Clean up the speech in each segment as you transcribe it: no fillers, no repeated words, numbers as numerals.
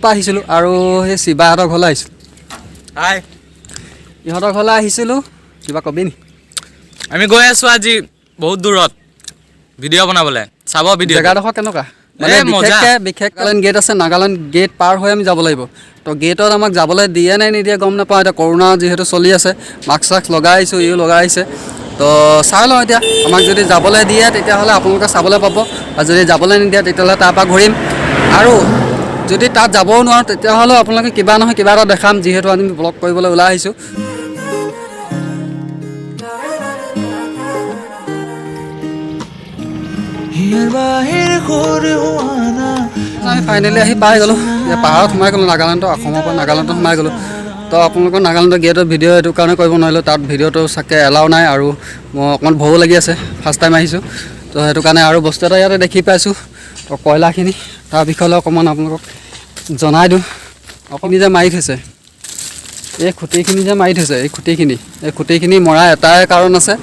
পৰা আহিছিলোঁ আৰু সেই শিৱাহঁতৰ ঘৰলৈ আহিছিলোঁ। হাই। ইহঁতৰ ঘৰলৈ আহিছিলোঁ। কিবা কবি নি? আমি গৈ আছোঁ আজি বহুত দূৰত ভিডিঅ' বনাবলৈ, চাব ভিডিঅ'। জেগাডোখৰ কেনেকুৱা মানে? এ, মজা। বিশেষকৈ নাগালেণ্ড গেট আছে, নাগালেণ্ড গেট পাৰ হৈ আমি যাব লাগিব। তো গেটত আমাক যাবলৈ দিয়ে নে নিদিয়ে গম নাপাওঁ। এতিয়া কৰোণা যিহেতু চলি আছে, মাস্ক চাস্ক লগাই আহিছোঁ, ইও লগাই আহিছে। তো চাই লওঁ এতিয়া, আমাক যদি যাবলৈ দিয়ে তেতিয়াহ'লে আপোনালোকে চাবলৈ পাব, আৰু যদি যাবলৈ নিদিয়ে তেতিয়াহ'লে তাৰপৰা ঘূৰিম। আৰু যদি তাত যাবও নোৱাৰোঁ তেতিয়াহ'লেও আপোনালোকে কিবা নহয় কিবা এটা দেখাম, যিহেতু আমি ব্লগ কৰিবলৈ ওলাই আহিছোঁ। আমি ফাইনেলি আহি পাই গ'লোঁ, এতিয়া পাহাৰত সোমাই গ'লোঁ, নাগালেণ্ডৰ অসমৰ পৰা নাগালেণ্ডত সোমাই গ'লোঁ। তো আপোনালোকৰ নাগালেণ্ডৰ গেটত ভিডিঅ' এইটো কাৰণে কৰিব নোৱাৰিলোঁ, তাত ভিডিঅ'টো চাগে এলাউ নাই আৰু মোৰ অকণমান ভয়ো লাগি আছে, ফাৰ্ষ্ট টাইম আহিছোঁ তো সেইটো কাৰণে। আৰু বস্তু এটা ইয়াতে দেখি পাইছোঁ, তো কয়লাখিনি, তাৰ বিষয়লৈ অকণমান আপোনালোকক জনাই দিওঁ। অকণি যে মাৰি থৈছে, এই খুঁটিখিনি যে মাৰি থৈছে, এই খুঁটিখিনি মৰা এটাই কাৰণ আছে।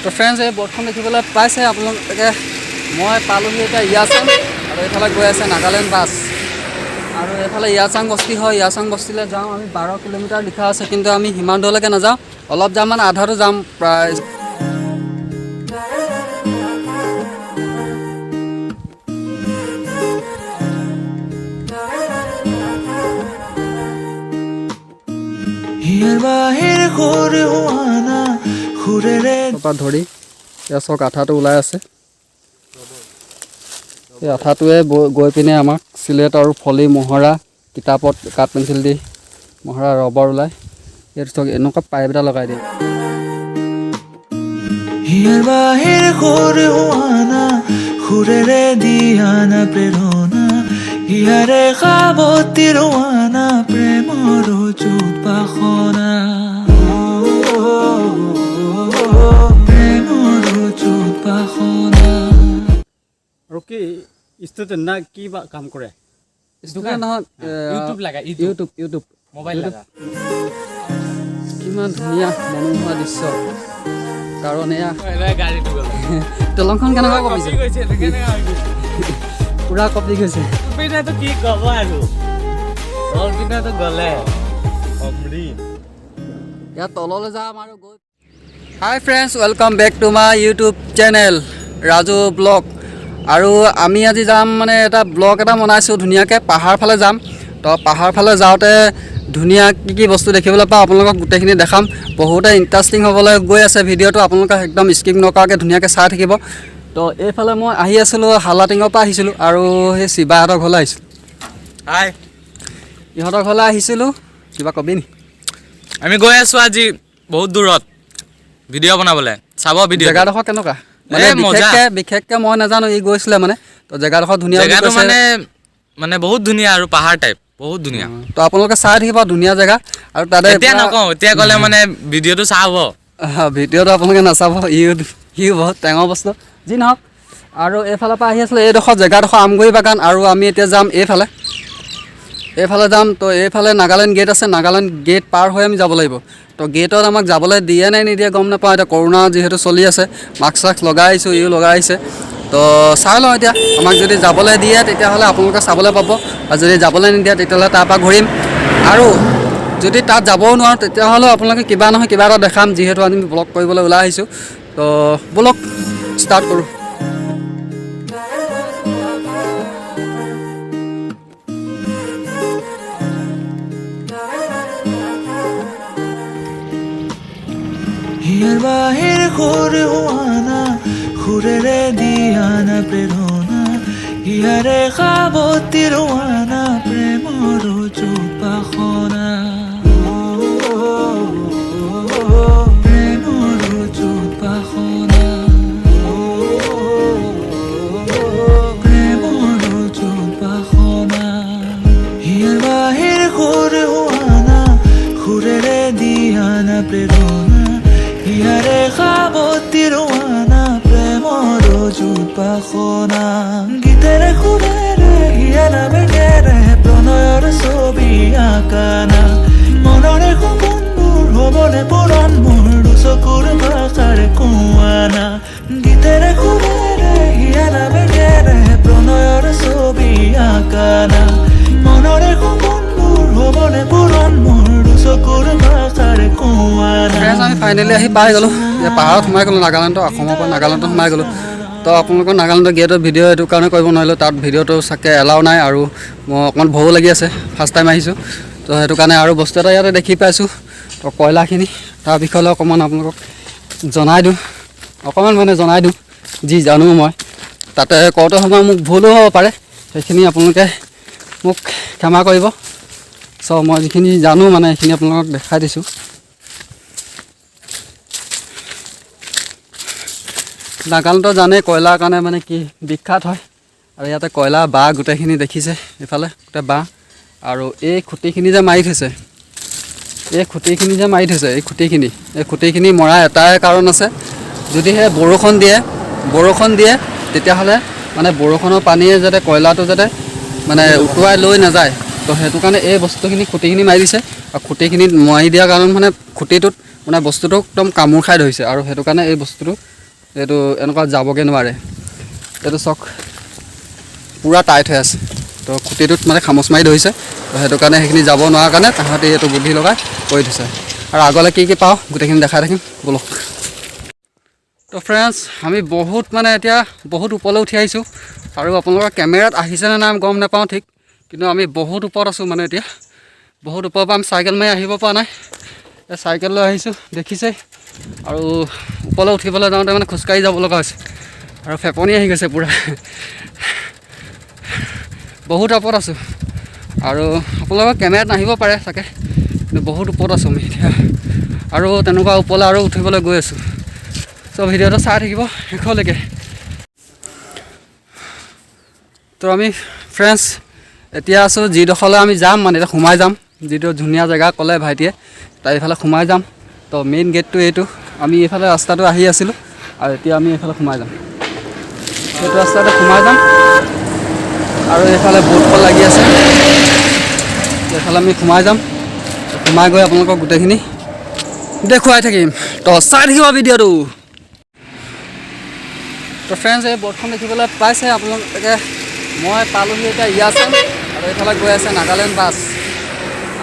তো ফ্ৰেণ্ডছ, এই বৰ্ডখন দেখিবলৈ পাইছে আপোনালোকে, মই পালোহি এতিয়া ইয়াচাং, আৰু এইফালে গৈ আছে নাগালেণ্ড বাছ, আৰু এইফালে ইয়াচাং বস্তি হয়। ইয়াচাং বস্তিলৈ যাওঁ আমি, 12 কিলোমিটাৰ লিখা আছে, কিন্তু আমি সিমান দূৰলৈকে নাযাওঁ, অলপ যাম, মানে আধাটো যাম প্ৰায়। পৰা ধৰি এয়া চাওক, আঠাটো ওলাই আছে। এই আঠাটোৱে গৈ পিনে আমাক চিলেট আৰু ফলি মহৰা, কিতাপত কাঠ পেঞ্চিল দি মহৰা ৰবৰ ওলায়। ইয়াত চাওক, এনেকুৱা পাইপ এটা লগাই দিয়ে। হিয়াৰ বাহিৰ সৰুৱানা সুৰেৰে দিয়ানা প্ৰেৰণা, হিয়াৰে সাৱতি ৰোৱানা প্ৰেমৰ উপাসনা, প্ৰেমৰ উপাসনা। আৰু কি ষ্টুডেণ্ট না কি বা কাম কৰে? ষ্টুডেণ্ট নহয়। ইউটিউব লাগা। YouTube, YouTube. মোবাইল লাগা। কিমান ধুনীয়া মনোমোহা দৃশ্য, কাৰণ এয়া গাড়ীটো গ'ল। দলংখন কেনেকুৱা কঁপিছে। গৈছে, কেনেকুৱা হৈ গৈছে। পূৰা কঁপি গৈছে। পিনেতো কি ক'ব আৰু, তল পিনেতো গ'লে অমৃত। ইয়াত তললৈ যাম আৰু গৈ। Hi friends, welcome back to my YouTube channel Raju blog. আৰু আমি আজি যাম, মানে এটা ব্লগ এটা বনাইছোঁ ধুনীয়াকৈ, পাহাৰ ফালে যাম। তো পাহাৰ ফালে যাওঁতে ধুনীয়া কি কি বস্তু দেখিবলৈ পাওঁ আপোনালোকক গোটেইখিনি দেখাম। বহুতে ইণ্টাৰেষ্টিং হ'বলৈ গৈ আছে ভিডিঅ'টো, আপোনালোকে একদম স্কিপ নকৰাকৈ ধুনীয়াকৈ চাই থাকিব। তো এইফালে মই আহি আছিলোঁ, হালাটিঙৰ পৰা আহিছিলোঁ আৰু সেই শিৱাহঁতৰ ঘৰলৈ আহিছিলোঁ। হাই। ইহঁতৰ ঘৰলৈ আহিছিলোঁ। কিবা কবি নি? আমি গৈ আছোঁ আজি বহুত দূৰত ভিডিঅ' বনাবলৈ, চাব ভিডিঅ'। জেগাডোখৰ কেনেকুৱা মানে? এ, মজা। বিশেষকৈ মই নাজানো, ই গৈছিলে মানে, তো জেগাডোখৰ ধুনীয়া বুলি জেগাটো কৈছে। মানে বহুত ধুনীয়া আৰু পাহাৰ টাইপ, বহুত ধুনীয়া। তো আপোনালোকে চাই থাকিব, ধুনীয়া জেগা আৰু তাতে এতিয়া নকওঁ, এতিয়া ক'লে মানে ভিডিঅ'টো চাব। ভিডিঅ'টো আপোনালোকে নাচাব, ইও বহুত টেঙৰ বস্তু। যি নহওক, আৰু এইফালৰ পৰা আহি আছিলে, এইডোখৰ জেগাডোখৰ আমগুৰি বাগান, আৰু আমি এতিয়া যাম এইফালে, এইফালে যাম। তো এইফালে নাগালেণ্ড গেট আছে, নাগালেণ্ড গেট পাৰ হৈ আমি যাব লাগিব। তো গেটত আমাক যাবলৈ দিয়ে নে নিদিয়ে গম নাপাওঁ। এতিয়া কৰোণা যিহেতু চলি আছে, মাস্ক চাস্ক লগাই আহিছোঁ, ইও লগাই আহিছে। তো চাই লওঁ এতিয়া, আমাক যদি যাবলৈ দিয়ে তেতিয়াহ'লে আপোনালোকে চাবলৈ পাব, আৰু যদি যাবলৈ নিদিয়ে তেতিয়াহ'লে তাৰপৰা ঘূৰিম। আৰু যদি তাত যাবও নোৱাৰোঁ তেতিয়াহ'লেও আপোনালোকে কিবা নহয় কিবা এটা দেখাম, যিহেতু আমি ব্লগ কৰিবলৈ ওলাই আহিছোঁ। তো ব'লক, ষ্টাৰ্ট কৰোঁ। হিয়াৰ বাহিৰ সৰুৱানা সুৰেৰে দিয়ানা প্ৰেৰণা, হিয়াৰে সাৱতি ৰোৱানা প্ৰেমৰ উপাসনা, প্ৰেমৰ উপাসনা, প্ৰেমৰ উপাসনা। হিয়াৰ বাহিৰ সৰুৱানা সুৰেৰে দিয়ানা প্ৰেৰণা, হিয়াৰে সাৱতি ৰোৱানা প্ৰেমৰ উপাসনা। গীতেৰে সুৰেৰে হিয়াৰ বেগেৰে প্ৰণয়ৰ ছবি আঁকানা, মনৰে সপোনবোৰ হ'বনে পূৰণ মোৰ দুচকুৰ ভাষাৰে কোৱানা। গীতেৰে সুৰেৰে হিয়াৰ বেগেৰে প্ৰণয়ৰ ছবি আঁকানা, মনৰে ফাইনেলি আহি পাই গ'লোঁ। এতিয়া পাহাৰত সোমাই গ'লোঁ, নাগালেণ্ডৰ অসমৰ পৰা নাগালেণ্ডত সোমাই গ'লোঁ। তো আপোনালোকৰ নাগালেণ্ডৰ গেটত ভিডিঅ' এইটো কাৰণে কৰিব নোৱাৰিলোঁ, তাত ভিডিঅ'টো চাগে এলাউ নাই আৰু মোৰ অকণমান ভয়ো লাগি আছে, ফাৰ্ষ্ট টাইম আহিছোঁ। তো সেইটো কাৰণে আৰু বস্তু এটা ইয়াতে দেখি পাইছোঁ, তো কয়লাখিনি, তাৰ বিষয়লৈ অকণমান আপোনালোকক জনাই দিওঁ, অকণমান মানে জনাই দিওঁ যি জানো মই। তাতে কওঁতে সময় মোক ভুলো হ'ব পাৰে, সেইখিনি আপোনালোকে মোক ক্ষমা কৰিব। চ' মই যিখিনি জানো মানে সেইখিনি আপোনালোকক দেখাই দিছোঁ। নাগালেণ্ডত জানে কয়লাৰ কাৰণে মানে কি বিখ্যাত হয়, আৰু ইয়াতে কয়লা বাঁহ গোটেইখিনি দেখিছে, এইফালে গোটেই বাঁহ। আৰু এই খুঁটিখিনি যে মাৰি থৈছে, এই খুঁটিখিনি যে মাৰি থৈছে, এই খুঁটিখিনি মৰা এটাই কাৰণ আছে, যদিহে বৰষুণ দিয়ে তেতিয়াহ'লে মানে বৰষুণৰ পানীয়ে যাতে কয়লাটো যাতে মানে উটুৱাই লৈ নাযায়, তো সেইটো কাৰণে এই বস্তুখিনি খুঁটিখিনি মাৰি দিছে। আৰু খুঁটিখিনি মাৰি দিয়াৰ কাৰণে মানে খুঁটিটোত মানে বস্তুটো একদম কামোৰ খাই ধৰিছে, আৰু সেইটো কাৰণে এই বস্তুটো এইটো এনেকুৱা যাবগৈ নোৱাৰে। এইটো চাওক পূৰা টাইট হৈ আছে, তো খুঁটিটোত মানে খামোচ মাৰি ধৰিছে, তো সেইটো কাৰণে সেইখিনি যাব নোৱাৰাৰ কাৰণে তাহাঁতি এইটো বুদ্ধি লগাই কৰি থৈছে। আৰু আগলৈ কি কি পাওঁ গোটেইখিনি দেখাই থাকিম, ব'লক। তো ফ্ৰেণ্ডছ, আমি বহুত মানে এতিয়া বহুত ওপৰলৈ উঠি আহিছোঁ, আৰু আপোনালোকৰ কেমেৰাত আহিছেনে নাই গম নাপাওঁ ঠিক, কিন্তু আমি বহুত ওপৰত আছোঁ। মানে এতিয়া বহুত ওপৰৰ পৰা আমি চাইকেল মাৰি আহিব পৰা নাই, এই চাইকেল লৈ আহিছোঁ দেখিছেই। আৰু ওপৰলৈ উঠিবলৈ যাওঁতে মানে খোজকাঢ়ি যাব লগা হৈছে, আৰু ফেপনি আহি গৈছে পূৰা, বহুত ওপৰত আছোঁ। আৰু আপোনালোকৰ কেমেৰাত নাহিব পাৰে চাগে, কিন্তু বহুত ওপৰত আছোঁ আমি এতিয়া, আৰু তেনেকুৱা ওপৰলৈ আৰু উঠিবলৈ গৈ আছোঁ। চ' ভিডিঅ'টো চাই থাকিব শেষলৈকে। তো আমি ফ্ৰেণ্ডছ এতিয়া আছোঁ যিডোখৰলৈ আমি যাম, মানে এতিয়া সোমাই যাম, যিটো ধুনীয়া জেগা ক'লে ভাইটিয়ে, তাৰ এইফালে সোমাই যাম। তো মেইন গেটটো এইটো, আমি এইফালে ৰাস্তাটো আহি আছিলোঁ, আৰু এতিয়া আমি এইফালে সোমাই যাম, সেইটো ৰাস্তাতে সোমাই যাম। আৰু এইফালে বোটখন লাগি আছে, এইফালে আমি সোমাই যাম। সোমাই গৈ আপোনালোকক গোটেইখিনি দেখুৱাই থাকিম, তো চাই থাকিব ভিডিঅ'টো। তো ফ্ৰেণ্ডছ, এই ব'টখন দেখিবলৈ পাইছে আপোনালোকে, মই পালোহি এতিয়া ইয়াচাং, আৰু এইফালে গৈ আছে নাগালেণ্ড বাছ।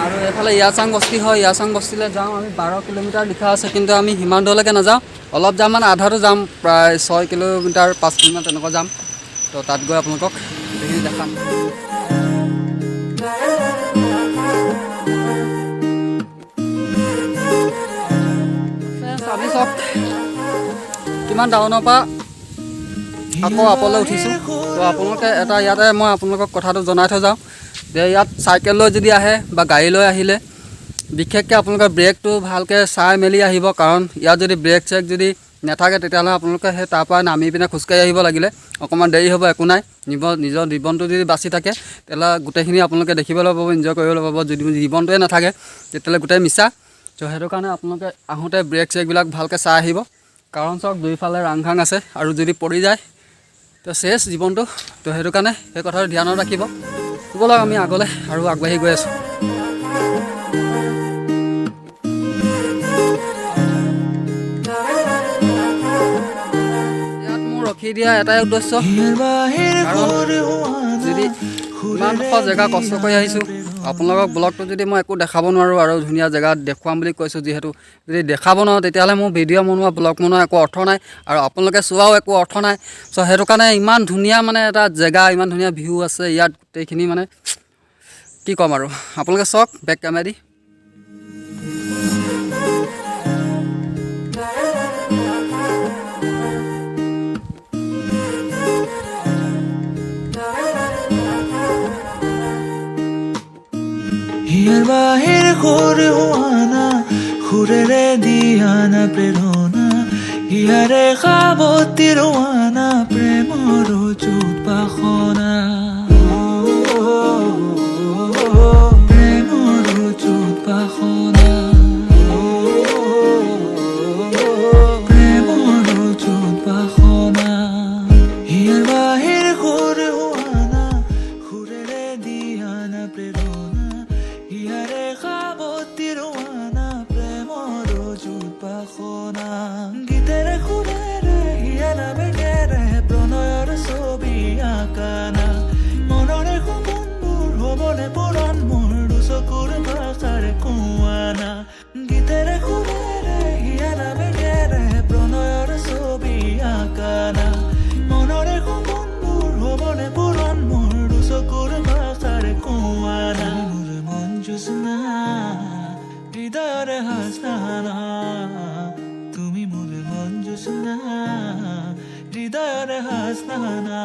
আৰু এইফালে ইয়াচাং বস্তি হয়, ইয়াচাং বস্তিলৈ যাওঁ আমি। 12 কিলোমিটাৰ লিখা আছে, কিন্তু আমি সিমান দূৰলৈকে নাযাওঁ, অলপ যাম মানে আধাটো যাম, প্ৰায় 6 কিলোমিটাৰ 5 কিলোমিটাৰ তেনেকুৱা যাম। তো তাত গৈ আপোনালোকক গোটেইখিনি দেখাম। ফ্ৰেণ্ডছ, আমি চাওক কিমান ডাউনৰ পৰা আকৌ আপলৈ উঠিছোঁ। তো আপোনালোকে এটা ইয়াতে মই আপোনালোকক কথাটো জনাই থৈ যাওঁ যে ইয়াত চাইকেল লৈ যদি আহে বা গাড়ী লৈ আহিলে বিশেষকৈ আপোনালোকে ব্ৰেকটো ভালকৈ চাই মেলি আহিব, কাৰণ ইয়াত যদি ব্ৰেক চেক যদি নাথাকে তেতিয়াহ'লে আপোনালোকে সেই তাৰ পৰা নামি পিনে খোজকাঢ়ি আহিব লাগিলে অকণমান দেৰি হ'ব, একো নাই। নিজৰ জীৱনটো যদি বাচি থাকে তেতিয়াহ'লে গোটেইখিনি আপোনালোকে দেখিবলৈ পাব, এনজয় কৰিবলৈ পাব। যদি জীৱনটোৱে নাথাকে তেতিয়াহ'লে গোটেই মিছা। তো সেইটো কাৰণে আপোনালোকে আহোঁতে ব্ৰেক চেকবিলাক ভালকৈ চাই আহিব, কাৰণ চাওক দুইফালে ৰাংখাং আছে, আৰু যদি পৰি যায় তো শেষ জীৱনটো। তো সেইটো কাৰণে সেই কথাটো ধ্যানত ৰাখিব। ব'লক আমি আগলৈ আৰু আগবাঢ়ি গৈ আছোঁ। ইয়াত মোৰ ৰখি দিয়া এটাই উদ্দেশ্য, কাৰণ যদি ইমানডোখৰ জেগা কষ্ট কৰি আহিছোঁ, আপোনালোকক ব্লগটো যদি মই একো দেখাব নোৱাৰোঁ আৰু ধুনীয়া জেগাত দেখুৱাম বুলি কৈছোঁ যিহেতু, যদি দেখাব নোৱাৰোঁ তেতিয়াহ'লে মোৰ ভিডিঅ' বনোৱা ব্লগ বনোৱা একো অৰ্থ নাই, আৰু আপোনালোকে চোৱাও একো অৰ্থ নাই। চ' সেইটো কাৰণে ইমান ধুনীয়া মানে এটা জেগা, ইমান ধুনীয়া ভিউ আছে ইয়াত, গোটেইখিনি মানে কি ক'ম আৰু, আপোনালোকে চাওক বেক কেমেৰা দি। হিয়াৰ বাহিৰ সুৰ হোৱানা, সুৰেৰে দিয়ানা প্ৰেৰণা, হিয়াৰে সাৱতি ৰোৱানা প্ৰেমৰ উপাসনা, প্ৰেমৰ উপাসনা, প্ৰেমৰ উপাসনা। হিয়াৰ বাহিৰ সুৰ হোৱানা, সুৰেৰে দিয়ানা প্ৰেৰণা, হিয়াৰে সাৱতি ৰোৱানা প্ৰেমৰ উপাসনা। গীতেৰে সুৰেৰে হিয়াৰ বেগেৰে প্ৰণয়ৰ ছবি আঁকানা, মনৰে সপোনবোৰ হ'বনে পূৰণ মোৰ দুচকুৰ ভাষাৰে কোৱানা। গীতেৰে সুৰেৰে হিয়াৰ হাসনা, তুমি মোৰ মন জোছনা, হৃদয়ৰ হাসনা।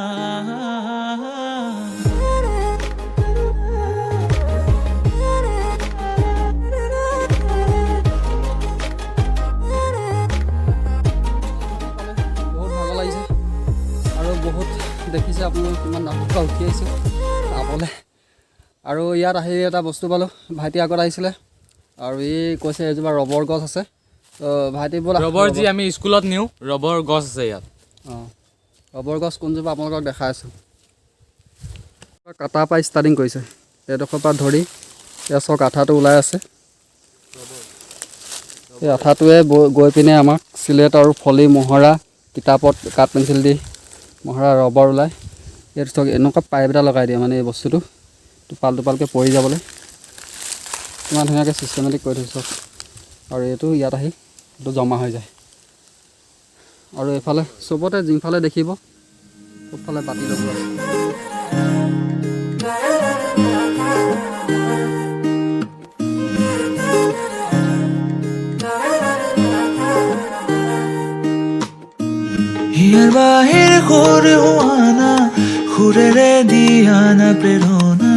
বহুত ভাগৰ লাগিছে আৰু বহুত দেখিছে আপোনালোকে কিমান ডাঙৰ পৰা উঠি আহিছোঁ চাবলৈ। আৰু ইয়াত আহি এটা বস্তু পালোঁ, ভাইটি আগত আহিছিলে আৰু ই কৈছে এজোপা ৰবৰ গছ আছে। তো ভাইটি, ব'লা। ৰবৰ যি আমি স্কুলত নিওঁ, ৰবৰ গছ আছে ইয়াত। অঁ, ৰবৰ গছ কোনজোপা আপোনালোকক দেখাই আছোঁ। কাটাৰ পৰা ষ্টাৰ্টিং কৰিছে, এইডোখৰ পৰা ধৰি ইয়াত চাওক, আঠাটো ওলাই আছে। এই আঠাটোৱে গৈ পিনে আমাক চিলেট আৰু ফলি মহৰা, কিতাপত কাঠ পেঞ্চিল দি মহৰা ৰবৰ ওলায়। ইয়াত চাওক, এনেকুৱা পাইপ এটা লগাই দিয়ে, মানে এই বস্তুটো টোপাল টোপালকৈ পৰি যাবলৈ ইমান ধুনীয়াকৈ চিষ্টেমেটিক কৰি থৈছে চাওক। আৰু এইটো ইয়াত আহি এইটো জমা হৈ যায়। আৰু এইফালে চবতে যিফালে দেখিব চবফালে বাতি লগোৱা আছে। হিয়াৰ বাহিৰ সুৰ হোৱানা, সুৰেৰে দিয়ানা প্ৰেৰণা,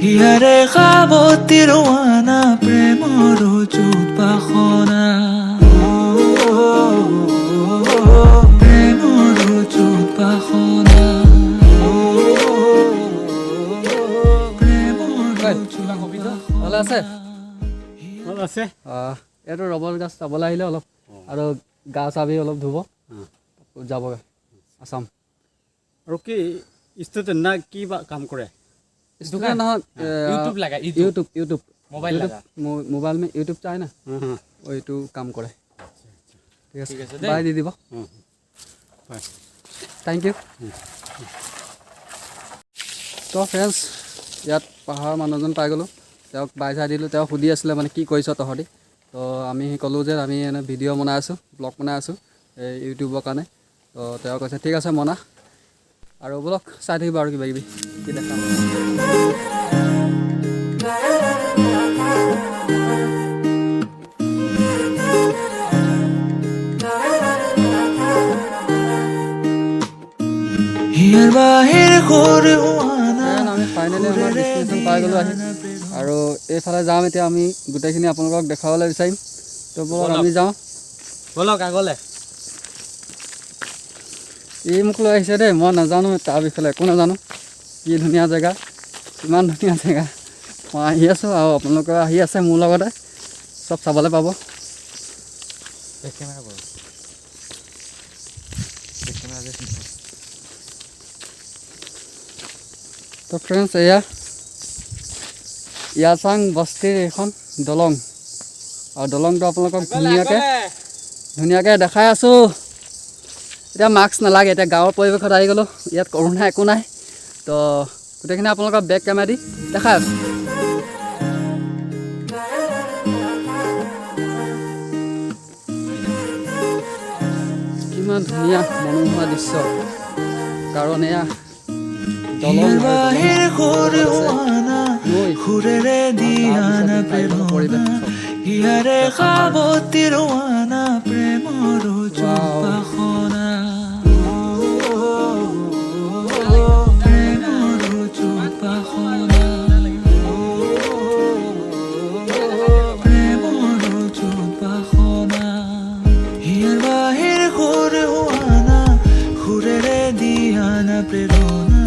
হিয়াৰে সাৱতি ৰোৱানা, প্ৰেমৰ যুগ বাসনা, প্ৰেমৰ যুগ বাসনা, প্ৰেমৰ ভালে আছে? ভাল আছে। এইটো ৰবৰ গাছ চাবলৈ আহিলে অলপ আৰু গা চা বি অলপ ধুব যাবগৈ আছাম। আৰু কি ষ্টুডেণ্ট না কি বা কাম কৰে? ষ্টুডেণ্ট নহয়। ইউটিউব লাগা, ইউটিউব। YouTube, YouTube. Mobile লাগা। মোবাইল में यूट्यूब চাই না, এইটো কাম কৰে। ঠিক আছে। ঠিক আছে দেই। বাই দি দিব। হয়। Thank U. তো ফ্ৰেণ্ডছ, ইয়াত পাহাৰৰ মানুহজন পাই গ'লোঁ, তেওঁক বাই চাই দিলোঁ। তেওঁ সুধি আছিলে মানে কি কৰিছ তহঁতি। তো আমি ক'লোঁ যে আমি এনে ভিডিঅ' বনাই আছোঁ, ব্লগ বনাই আছোঁ এই ইউটিউবৰ কাৰণে। তো তেওঁ কৈছে ঠিক আছে মনা। আৰু ব'লক, চাই থাকিব আৰু কিবা কিবি কি দেখাম। হিয়াৰ বাহিৰ সুৰ হোৱানা। ফ্ৰেণ্ড, আমি ফাইনেলি আমাৰ ডেষ্টিনেশ্যন পাই গ'লোঁ আহি আৰু এইফালে যাম। এতিয়া আমি গোটেইখিনি আপোনালোকক দেখুৱাবলৈ বিচাৰিম। তো ব'লক, আমি যাওঁ। ব'লক আগলে। ই মোক লৈ আহিছে দেই, মই নাজানো তাৰ বিষয়ে, একো নাজানো। কি ধুনীয়া জেগা, ইমান ধুনীয়া জেগা। মই আহি আছোঁ আৰু আপোনালোকে আহি আছে মোৰ লগতে, চব চাবলৈ পাব। বেক কেমেৰা কৰ, বেক কেমেৰা যে। তো ফ্ৰেণ্ডছ, এয়া ইয়াচাং বস্তিৰ এইখন দলং আৰু দলংটো আপোনালোকক ধুনীয়াকৈ ধুনীয়াকৈ দেখাই আছোঁ। এতিয়া মাস্ক নালাগে, এতিয়া গাঁৱৰ পৰিৱেশত আহি গ'লোঁ, ইয়াত কৰোণা একো নাই। তো গোটেইখিনি আপোনালোকক বেক কেমেৰা দি দেখাই আছোঁ। কিমান ধুনীয়া মনোমোহা দৃশ্য, কাৰণ এয়া দলং হিয়াৰ আৰু বাহিৰ সুৰ দলঙৰ আছে হোৱানা, নৈ সুৰেৰে দিয়ানা পৰিৱেশ প্ৰেৰণা, চব। হিয়াৰে সাৱতি ৰোৱানা, প্ৰেমৰ যুগ বাসনা, প্ৰেমৰ যুগ বাসনা, প্ৰেমৰ যুগ বাসনা। হিয়াৰ বাহিৰ সুৰ হোৱানা, সুৰেৰে দিয়ানা প্ৰেৰণা,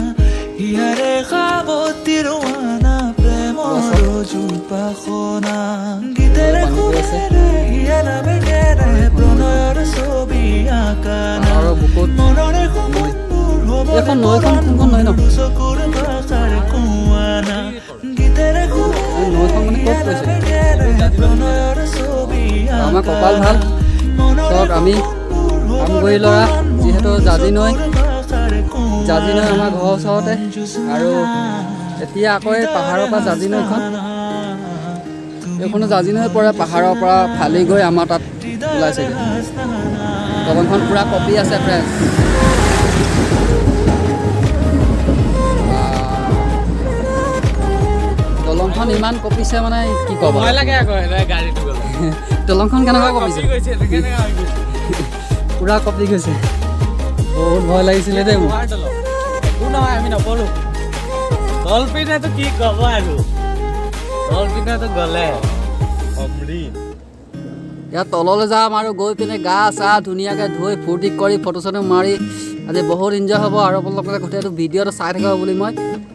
হিয়াৰে সাৱতি ৰোৱানা, প্ৰেমৰ যুগ বাসনা, গীতেৰে সুৰেৰে হিয়াৰ আবেগেৰে প্ৰণয়ৰ ছবি আঁকানা, পাহাৰৰ বুকুত মনৰে সপোনবোৰ হ'ব। এইখন নৈখন কোনখন নৈ ন? চকুৰ ভাষাৰ কোৱানা, গীতেৰে এই নৈখন মানে ক'ত সুৰেৰে গৈছে? আবেগেৰে প্ৰণয়ৰ ছবি আমাৰ কপাল ভাল, চাওক, আমি আমগুৰি ল'ৰা যিহেতু জাঁজী নৈ, জাঁজী নৈ আমাৰ ঘৰৰ ওচৰতে। আৰু এতিয়া আকৌ এই পাহাৰৰ পৰা জাঁজী নৈখন, এইখনো জাঁজী নৈ পৰে, পাহাৰৰ পৰা ফালি গৈ আমাৰ তাত ওলাইছেগৈ। দলংখন পূৰা কঁপি আছে ফ্ৰেণ্ডছ। দলংখন ইমান কঁপিছে মানে কি ক'ব। ভয় লাগে আকৌ এনে গাড়ীটো গ'লে। দলংখন কেনেকুৱা কঁপিছে? কঁপি গৈছে, কেনেকুৱা হৈ গৈছে। পূৰা কঁপি গৈছে। বহুত ভয় লাগিছিলে দেই মোৰ। লোহাৰ দলং। একো নহয়, আমি নপৰো। ডলফিনেতো কি ক'ব আৰু, ডলফিনেতো গ'লে অমৃত। ইয়াত তললৈ যাম আৰু গৈ পিনে গা চা ধুনীয়াকৈ ধুই ফূৰ্তি কৰি ফটো চটো মাৰি আজি বহুত এনজয় হ'ব। আৰু আপোনালোকে গোটেইটো ভিডিঅ'টো চাই থাকিব বুলি মই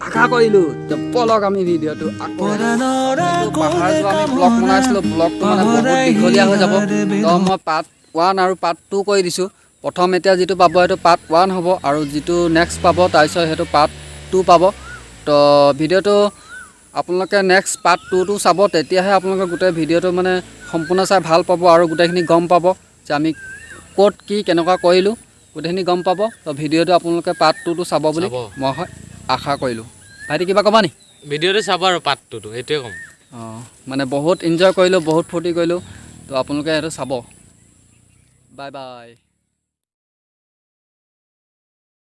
আশা কৰিলোঁ। তো ব'লক, আমি ভিডিঅ'টো আকৌ এইটো পাহাৰ যোৱা আমি ব্লগ বনাইছিলোঁ। ব্লগটো মানে বহুত দীঘলীয়া হৈ যাব, তো মই পাৰ্ট 1 আৰু পাৰ্ট 2 কৰি দিছোঁ। প্ৰথম এতিয়া যিটো পাব সেইটো পাৰ্ট 1 হ'ব আৰু যিটো নেক্সট পাব তাৰপিছত সেইটো পাৰ্ট 2 পাব। তো ভিডিঅ'টো আপোনালোকে নেক্সট পাৰ্ট 2টো চাব, তেতিয়াহে আপোনালোকে গোটেই ভিডিঅ'টো মানে সম্পূৰ্ণ চাই ভাল পাব আৰু গোটেইখিনি গম পাব যে আমি ক'ত কি কেনেকুৱা কৰিলোঁ, গোটেইখিনি গম পাব। তো ভিডিঅ'টো আপোনালোকে পাৰ্ট 2টো চাব বুলি চাব। মই আশা কৰিলোঁ। ভাইটি, কিবা ক'বা নি? ভিডিঅ'টো চাব আৰু পাৰ্টটোতো, সেইটোৱে ক'ম। অঁ, মানে বহুত এনজয় কৰিলোঁ, বহুত ফূৰ্তি কৰিলোঁ। তো আপোনালোকে সেইটো চাব। Bye bye.